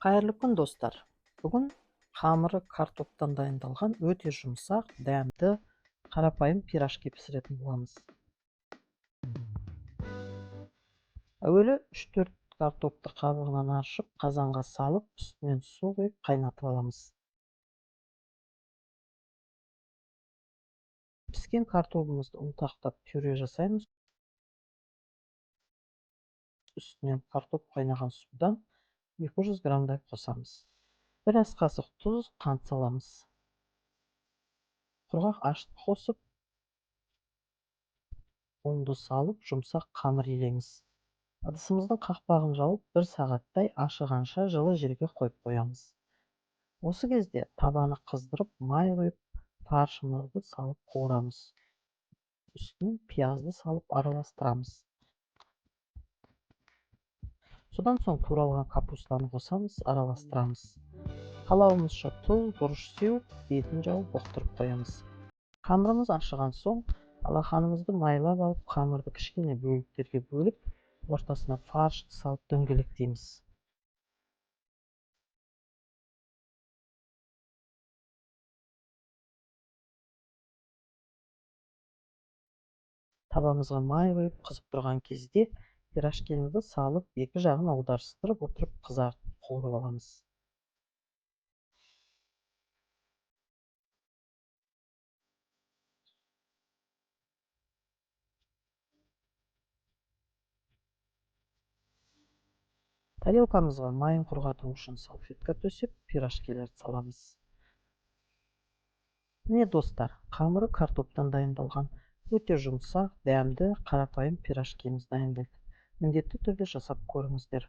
Қайырлы күн, достар! Бүгін қамыры картоптан дайындалған өте жұмсақ, дәмді, қарапайым пирожки пісіретін боламыз. Әуелі 3-4 картопты қабығынан аршып, қазанға салып, үстінен су құйып қайнатып аламыз. Піскен картобымызды ұнтақтап пюре жасаймыз. Үстінен картоп қайнаған судан 200 граммдай қосамыз. Бір ас қасық тұз, қант саламыз. Құрғақ ашытқы қосып, ұнды салып, жұмсақ қамыр илейміз. Ыдысымыздың қақпағын жауып, 1 сағаттай ашығанша жылы жерге қойып қоямыз. Осы кезде табаны қыздырып, май құйып, фаршымызды салып қуырамыз. Үстіне пиязды салып араластырамыз. Содан соң туралған капустаны қосамыз, араластырамыз. Қалауымызша тұз, бұрыш сеуіп, бетін жауып бұқтырып қоямыз. Қамырымыз ашыған соң алақанымызды майлап алып, қамырды кішкене бөліктерге бөліп, ортасына фаршты салып дөңгелектейміз. Табамызға май құйып, қызып тұрған кезде пирожкемізді салып, екі жағын аударыстырып отырып қызартып қуырып аламыз. Тарелкамызға майын құрғату үшін салфетка төсеп, пирожкелерді саламыз. Міне, достар, қамыры картоптан дайындалған өте жұмсақ, дәмді, қарапайым пирожкеміз дайын болды. Міндетті түрде жасап көріңіздер.